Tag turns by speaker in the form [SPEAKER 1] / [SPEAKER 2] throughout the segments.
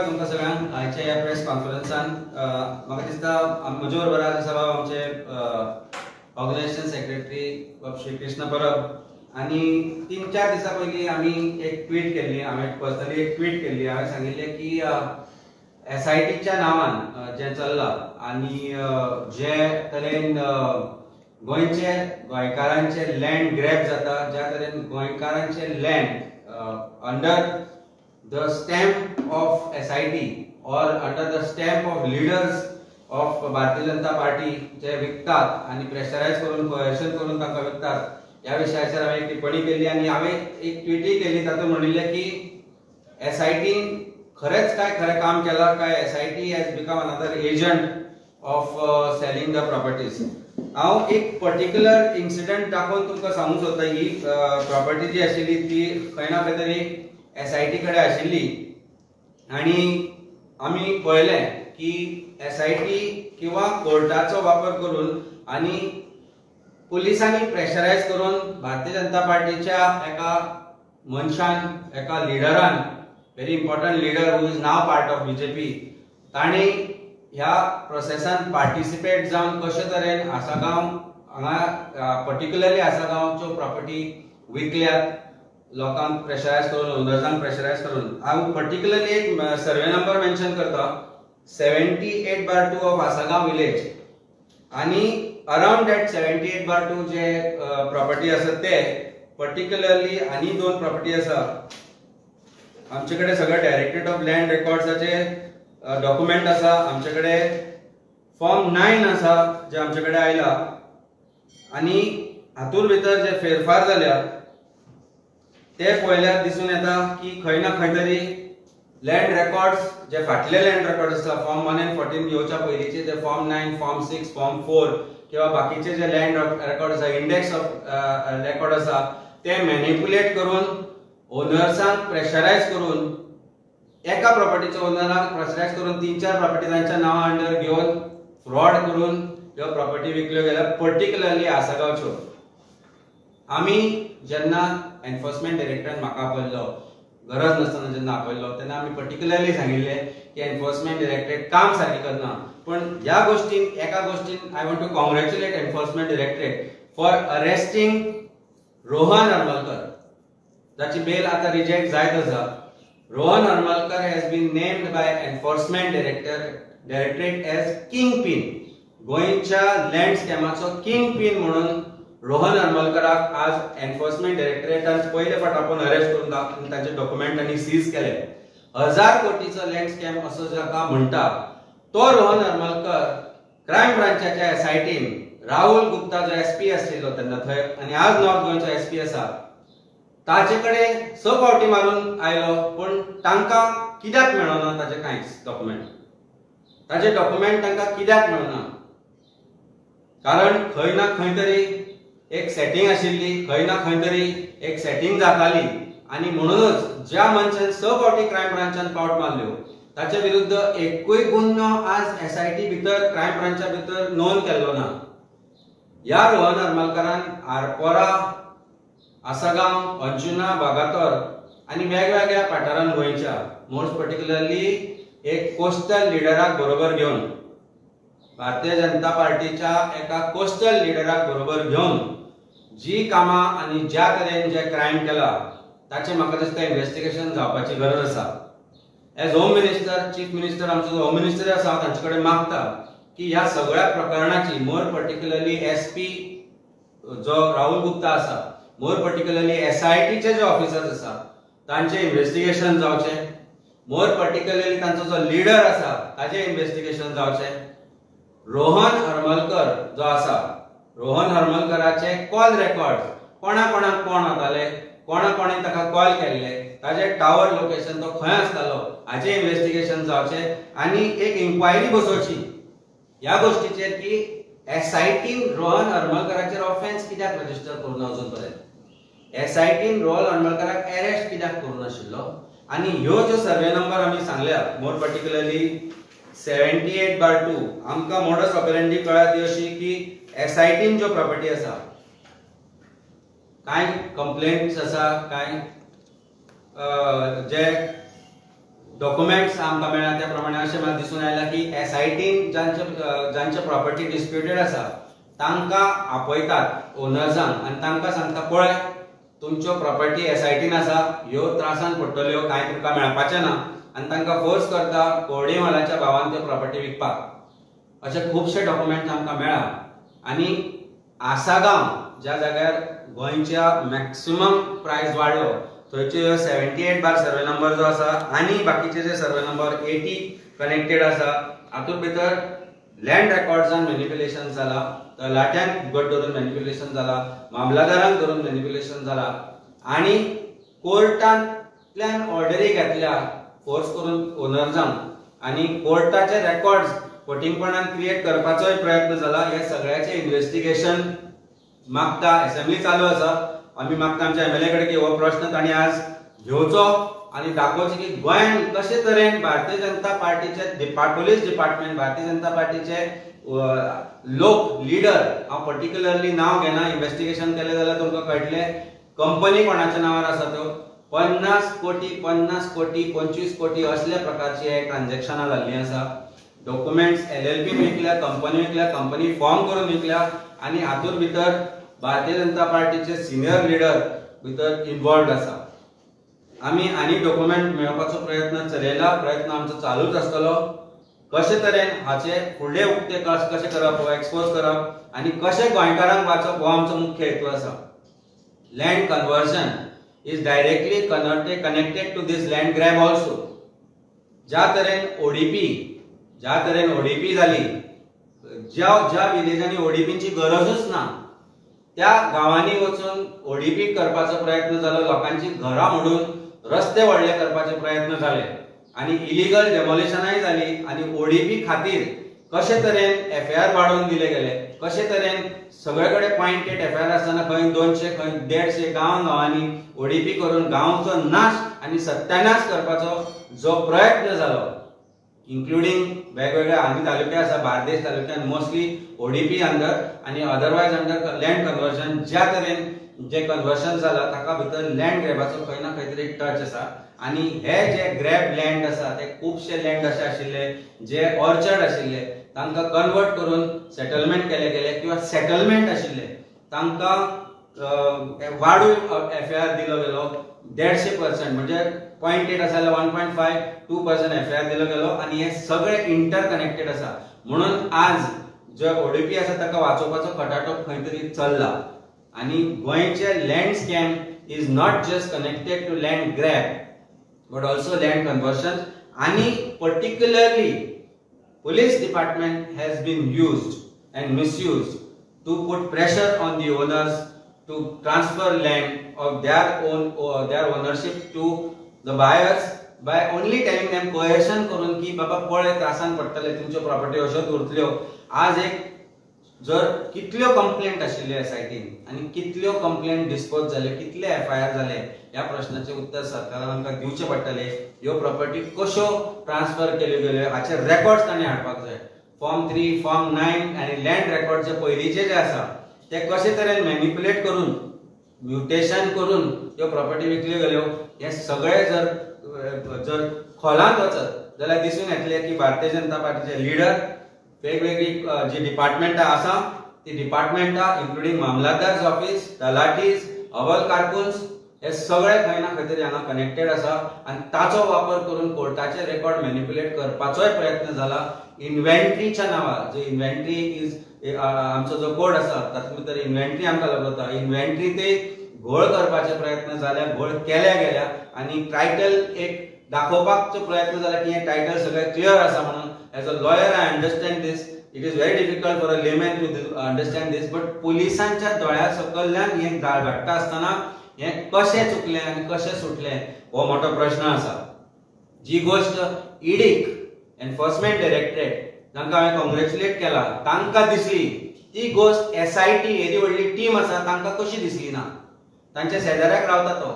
[SPEAKER 1] तुमकां सगळ्यांक आयच्या ह्या प्रेस कॉन्फरन्सान. म्हाका दिसता म्हजे बरोबर आज आसा बाब आमचे ऑर्गनायझेशन सेक्रेटरी बाब श्री कृष्ण परब. आनी 3-4 दिसां पयलीं आमी एक ट्वीट केल्ली, हांवें पर्सनली एक ट्वीट केल्ली. हांवें सांगिल्लें की एसआयटीच्या नांवान जें चल्लां आनी जे तरेन गोंयचे गोंयकारांचे लँड ग्रॅब जाता, ज्या तरेन गोंयकारांचे land under the stamp of SIT or under the stamp of leaders of Bharatiya Janata Party जे विकतात आनी प्रेशरायज करून, कोएर्शन करून तांकां विकतात, ह्या विशयाचेर हांवें एक टिप्पणी केल्ली आनी हांवें एक ट्विटूय केली. तातूंत म्हणिल्लें की एसआयटीन खरेंच काय खरें काम केलां काय SIT has become another agent of selling the properties. हांव एक पर्टिक्युलर इन्सिडंट दाखोवन तुमकां सांगूंक सोदता. ही प्रॉपर्टी जी आशिल्ली ती खंय ना खंय तरी एसआयटी कडेन आशिल्ली आनी आमी पळयलें की एसआयटी किंवा कोर्टाचो वापर करून आनी पुलिसांनी प्रेशरायज करून भारतीय जनता पार्टीच्या एका मनशान, एका लिडरान, very important leader who is now part of BJP, तांणी ह्या प्रोसेसान पार्टिसिपेट जावन कशे तरेन आसागांव हांगा पर्टिक्युलरली आसागांवच्यो प्रॉपर्टी विकल्यात लोकांक प्रेशरायज करून, ओनर्सांक प्रेशरायज करून. हांव पर्टिक्युलरली एक सर्वे नंबर मेन्शन करता, 78/2 ऑफ आसागांव विलेज आनी अरावंड that 78/2 जे प्रॉपर्टी आसा ते पर्टिक्युलरली आनी 2 प्रॉपर्टी आसा. आमचे कडेन सगळे डायरेक्टरेट ऑफ लँड रेकॉर्ड्साचे डॉक्युमेंट आसा, आमचे कडेन फॉर्म 9 आसा जे आमचे कडेन आयला आनी हातूंत भितर जे फेरफार जाल्या ते पळयल्यार दिसून येता की खंय ना खंय तरी लँड रेकॉर्ड्स जे फाटले लँड रेकॉर्ड आसा फॉर्म 1 आनी 14 येवच्या पयलींचे जे फॉर्म 9, फॉर्म 6, फॉर्म 4 किंवा बाकीचे जे लँड रेकॉर्ड आसा, इंडेक्स ऑफ रेकॉर्ड आसा, ते मॅनिप्युलेट करून ओनर्सांक प्रेशरायज करून एका प्रॉपर्टीच्या ओनराक प्रेशरायज करून 3-4 प्रॉपर्टी तांच्या नांवा अंडर घेवन फ्रॉड करून ह्यो प्रॉपर्टी विकल्यो गेल्या, पर्टिक्युलरली आसागांवच्यो. आमी जेन्ना एनफोर्समेंट डायरेक्टरान म्हाका आपयल्लो, गरज नासतना जेन्ना आपयल्लो तेन्ना आमी पर्टिक्युलरली सांगिल्लें की एनफोर्समेंट डायरेक्टरेट काम सारकें करना. पूण ह्या गोश्टीन, एका गोश्टीन I want to congratulate enforcement directorate for arresting Rohan Harmalkar, जाची बेल आतां रिजेक्ट जायत आसा. Rohan Harmalkar has been named by enforcement directorate as kingpin. गोंयच्या लँड स्कॅमाचो किंग पीन म्हणून रोहन हरमलकराक आज एनफोर्समेंट डायरेक्टरेटान पयले फावट आपोवन अरेस्ट करून तांचे डॉक्युमेंट आनी सीज केले. 1000 कोटीचो लँड स्कॅम असो जाका म्हणटा तो रोहन हरमलकर क्रायम ब्रांचाच्या एसआयटीन राहुल गुप्ता जो एसपी आशिल्लो तेन्ना थंय आनी आज नॉर्थ गोंयचो एसपी आसा ताचे कडेन 6 फावटी मारून आयलो, पूण तांकां कित्याक मेळना ताचे कांयच डॉक्युमेंट, ताचे डॉक्युमेंट तांकां कित्याक मेळना? कारण खंय ना खंय तरी एक सेटिंग आशिल्ली, खंय ना खंय तरी एक सेटिंग जाताली आनी म्हणूनच ज्या मनशान 6 फावटी क्रायम ब्रांचान पावट मारल्यो ताचे विरुद्ध एकूय गुन्यांव आज एसआयटी भितर, क्रायम ब्रांचा भितर नोंद केल्लो ना. ह्या रोहन हरमलकरान आरपोरा, आसागांव, अंजुना, बागातोर आनी वेगवेगळ्या वाठारांत गोंयच्या मोस्ट पर्टिक्युलरली एक कोस्टल लिडराक बरोबर घेवन, भारतीय जनता पार्टीच्या एका कोस्टल लिडराक बरोबर घेवन जी कामां आनी ज्या तरेन जे क्रायम केला ताचें म्हाका दिसता इन्वेस्टिगेशन जावपाची गरज आसा. As home minister, chief minister आमचो होम मिनिस्टर आसा, हांव तांचे कडेन मागता की ह्या सगळ्या प्रकरणाची मोर पर्टिक्युलरली एसपी जो राहुल गुप्ता आसा, मोर पर्टिक्युलरली एसआयटीचे जे ऑफिसर्स आसा तांचे इन्वेस्टिगेशन जावचें, मोर पर्टिक्युलरली तांचो जो लिडर आसा ताचें इन्वेस्टिगेशन जावचें. रोहन हरमलकर जो आसा, रोहन हरमलकराचे कॉल रेकॉर्ड, कोणा कोणाक कोण वताले, कोणा कोणे ताका कॉल केल्ले, ताजे टावर लोकेशन तो खंय आसतालो हाचें इन्वेस्टिगेशन जावचें आनी एक इन्क्वायरी बसोवची ह्या गोश्टीचेर की एसआयटीन रोहन हरमलकराचेर ऑफेन्स कित्याक रजिस्टर करूं ना अजून पर्यंत, एसआयटीन रोहन हरमलकराक अरेस्ट कित्याक करूं नाशिल्लो. आनी ह्यो ज्यो सर्वे नंबर आमी सांगल्या मोर पर्टिक्युलरली 78/2 आमकां मोडस ऑपेरेंडी कळ्ळ्या ती अशी की एसआयटीन ज्यो प्रॉपर्टी आसा, कांय कंप्लेंट्स आसा, कांय जे डॉक्युमेंट्स आमकां मेळ्ळा त्या प्रमाणे अशें म्हाका दिसून आयलां की एसआयटीन जांचे प्रॉपर्टी डिस्प्युटेड आसा तांकां आपयतात ओनर्सांक आनी तांकां सांगता पळय तुमच्यो प्रॉपर्टी एसआयटीन आसा, ह्यो त्रासान पडटल्यो, कांय तुमकां मेळपाचें ना, आनी तांकां फोर्स करता कोरडी म्हालाच्या भावान त्यो प्रॉपर्टी विकपाक. अशे खुबशे डॉक्युमेंट्स आमकां मेळ्ळा. आनी आसागांव ज्या जाग्यार गोंयच्या मॅक्सिमम प्रायस वाडलो थंयचे 78 बार सर्वे नंबर जो आसा आनी बाकीचे जे सर्वे नंबर 80 कनेक्टेड आसा हातूंत भितर लँड रेकॉर्ड्सान मॅनिप्युलेशन जाला, तलाट्यांक गट धरून मॅनिप्युलेशन जाला, मामलादारांक धरून मॅनिप्युलेशन जाला आनी कोर्टांतल्यान ऑर्डरी घेतल्या फोर्स करून ओनर्सांक आनी कोर्टाचे रेकॉर्ड्स फटींगपणान क्रिएट करपाचोय प्रयत्न जाला. हे सगळ्याचे इन्व्हेस्टिगेशन मागता. असेंब्ली चालू आसा, आमी मागता आमच्या एमएलए कडेन की हो प्रश्न तांणी आज घेवचो आनी दाखोवचें की गोंयान कशे तरेन भारतीय जनता पार्टीचे पोलीस डिपार्टमेंट, भारतीय जनता पार्टीचे लोक लिडर, हांव पर्टिक्युलरली नांव घेना, इन्व्हेस्टिगेशन केलें जाल्यार तुमकां कळटलें कंपनी कोणाच्या नांवार आसा त्यो. 50 कोटी, 50 कोटी, 25 कोटी असल्या प्रकारची हे ट्रान्झॅक्शनां जाल्लीं आसा. डॉक्युमेंट्स एलएलपी विकल्या, कंपनी विकल्या, कंपनी फॉर्म करून विकल्या आनी हातूंत भितर भारतीय जनता पार्टीचे सिनियर लिडर भितर इन्वॉल्वड आसा. आमी आनी डॉक्युमेंट मेळोवपाचो प्रयत्न चलयला, प्रयत्न आमचो चालूच आसतलो. कशे तरेन हाचे फुडले उक्ते कशें करप, हो एक्सपोज करप आनी कशें गोंयकारांक वाचप हो आमचो मुख्य हेतू आसा. Land conversion is directly connected to this land grab also. ज्या तरेन ओडीपी, ज्या तरेन ओडीपी जाली, ज्या ज्या विलेजांनी ओडीपीची गरजूच ना त्या गांवांनी वचून ओडीपी करपाचो प्रयत्न जालो, लोकांची घरां मोडून रस्ते व्हडले करपाचे प्रयत्न जाले आनी इलिगल डेमोलिशनाय जाली आनी ओडीपी खातीर कशे तरेन एफआयआर वाडोवन दिले गेले, कशे तरेन सगळे कडेन 0.8 एफआयआर आसतना खंय 200, खंय 150 गांव गांवांनी ओडीपी करून गांवचो नाश आनी सत्यानाश करपाचो जो प्रयत्न जालो, इन्क्लुडींग वेगवेगळे आनी तालुके आसा, बार्देश तालुक्यान मोस्टली ओडीपी अंडर आनी अदरवायज अंडर लँड कन्वर्जन, ज्या तरेन जे कन्वर्शन जाला ताका भितर लँड ग्रॅबाचो खंय ना खंय तरी टच आसा. आनी हे जे ग्रॅब लँड आसा ते खुबशे लँड अशे आशिल्ले जे ऑर्चर्ड आशिल्ले तांकां कन्वर्ट करून सेटलमेंट केले गेले किंवा सेटलमेंट आशिल्ले तांकां वाडून एफआयआर दिलो गेलो 150%, म्हणजे 0.8 आसा जाल्यार 1.52% एफआयआर दिलो गेलो आनी हे सगळे इंटर कनेक्टेड आसा. म्हणून आज जे ओडीपी आसा ताका वाचोवपाचो खटाटोप खंय तरी चल्ला. आनी गोंयचे land scam is not just connected to land grab but also land conversion, आनी particularly police department has been used and misused to put pressure on the owners to transfer land of their own or their ownership to the buyers by only telling them, coercion करून की बाबा पळय त्रासान पडटले, तुमच्यो property अश्योच उरतल्यो. आज एक जर कितल्यो कंप्लेंट आशिल्ल्यो एसआयटीन आनी कितल्यो कंप्लेंट डिस्पोज जाल्यो, कितले एफआयआर जाले, ह्या प्रश्नाचें उत्तर सरकारान आमकां दिवचें पडटलें. ह्यो प्रॉपर्टी कश्यो ट्रान्सफर केल्यो गेल्यो हाचे रेकॉर्ड्स तांणी हाडपाक जाय. फॉर्म 3, फॉर्म 9 आनी लँड रेकॉर्ड जे पयलींचे जे आसा ते कशे तरेन मॅनिप्युलेट करून, म्युटेशन करून त्यो प्रॉपर्टी विकल्यो गेल्यो, हे सगळे जर जर खोलांत वचत जाल्यार दिसून येतलें की भारतीय जनता पार्टीचे लिडर, वेगवेगळी जी डिपार्टमेंटां आसा ती डिपार्टमेंटां इन्क्लुडींग मामलादार्स ऑफिस, तलाटीज, अवल कारकून्स, हे सगळे खंय ना खंय तरी हांगा कनेक्टेड आसा आनी ताचो वापर करून कोर्टाचे रेकॉर्ड मॅनिप्युलेट करपाचोय प्रयत्न जाला इन्व्हेंट्रीच्या नांवार. जो इन्व्हेंट्री is आमचो जो कोड आसा तातूंत भितर इन्व्हेंट्री आमकां लागता, इन्व्हेंट्री ते घोळ करपाचे प्रयत्न जाल्या, घोळ केल्या गेल्या आनी टायटल एक दाखोवपाचो प्रयत्न जाला की हे टायटल सगळें क्लियर आसा म्हणून. As a lawyer I understand this, it is very difficult for a layman to understand this, but पुलिसांच्या दोळ्या सकल्ल्यान हें घडटा आसतना हें कशें चुकलें आनी कशें सुटलें हो मोठो प्रश्न आसा. जी गोश्ट इडीक, एनफोर्समेंट डायरेक्टरेट, तांकां हांवें कॉंग्रेच्युलेट केला, तांकां दिसली ती गोश्ट एसआयटी येदी व्हडली टीम आसा तांकां कशी दिसली ना? तांच्या शेजाऱ्याक रावता तो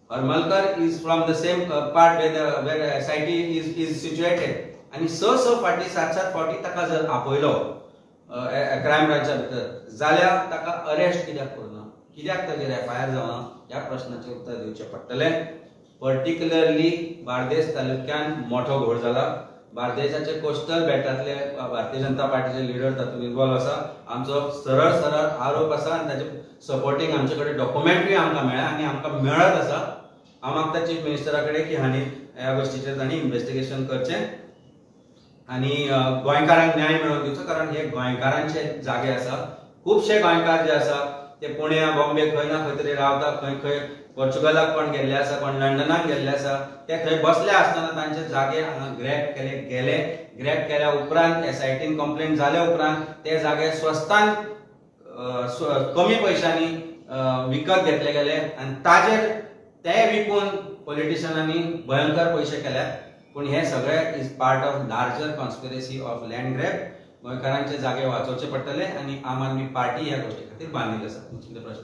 [SPEAKER 1] Harmalkar is from the same part where SIT is situated आनी स स फावटी, सात सात फावटी ताका जर आपयलो क्रायम ब्रांचा भितर जाल्यार ताका अरेस्ट कित्याक करूना, कित्याक ताजेर एफआयआर जावना, ह्या प्रश्नाचें उत्तर दिवचें पडटलें. पर्टिक्युलरली बार्देस तालुक्यान मोठो घोळ जाला. बार्देसाचे कोस्टल बेटांतले भारतीय जनता पार्टीचे लिडर तातूंत इन्वॉल्व आसा. आमचो सरळ सरळ आरोप आसा आनी ताचे सपोर्टींग आमचे कडेन डॉक्युमेंटूय आमकां मेळ्ळा आनी आमकां मेळत आसा. हांव मागता चीफ मिनिस्टरा कडेन की हांणी ह्या गोश्टीचेर तांणी इन्वेस्टिगेशन करचें आनी गोंयकारांक न्याय मेळोवन दिवचो, कारण हे गोंयकारांचे जागे आसा. खुबशे गोंयकार जे आसा ते पुण्या, बॉम्बे खंय ना खंय तरी रावता, खंय खंय पोर्चुगलाक कोण गेल्ले आसा, कोण लंडनाक गेल्ले आसा. ते थंय बसले आसतना तांचे जागे हांगा ग्रॅब केले गेले. ग्रॅब केल्या उपरांत एसआयटीन कंप्लेंट जाल्या उपरांत ते जागे स्वस्तान कमी पयशांनी विकत घेतले गेले आनी ताजेर ते विकून पॉलिटिशनांनी भयंकर पयशे केल्यात. पूण हे सगळे is part of larger conspiracy of land grab. गोंयकारांचे जागे वाचोवचे पडटले आनी आम आदमी पार्टी ह्या गोश्टी खातीर बांदील आसा. तुमचे प्रश्न.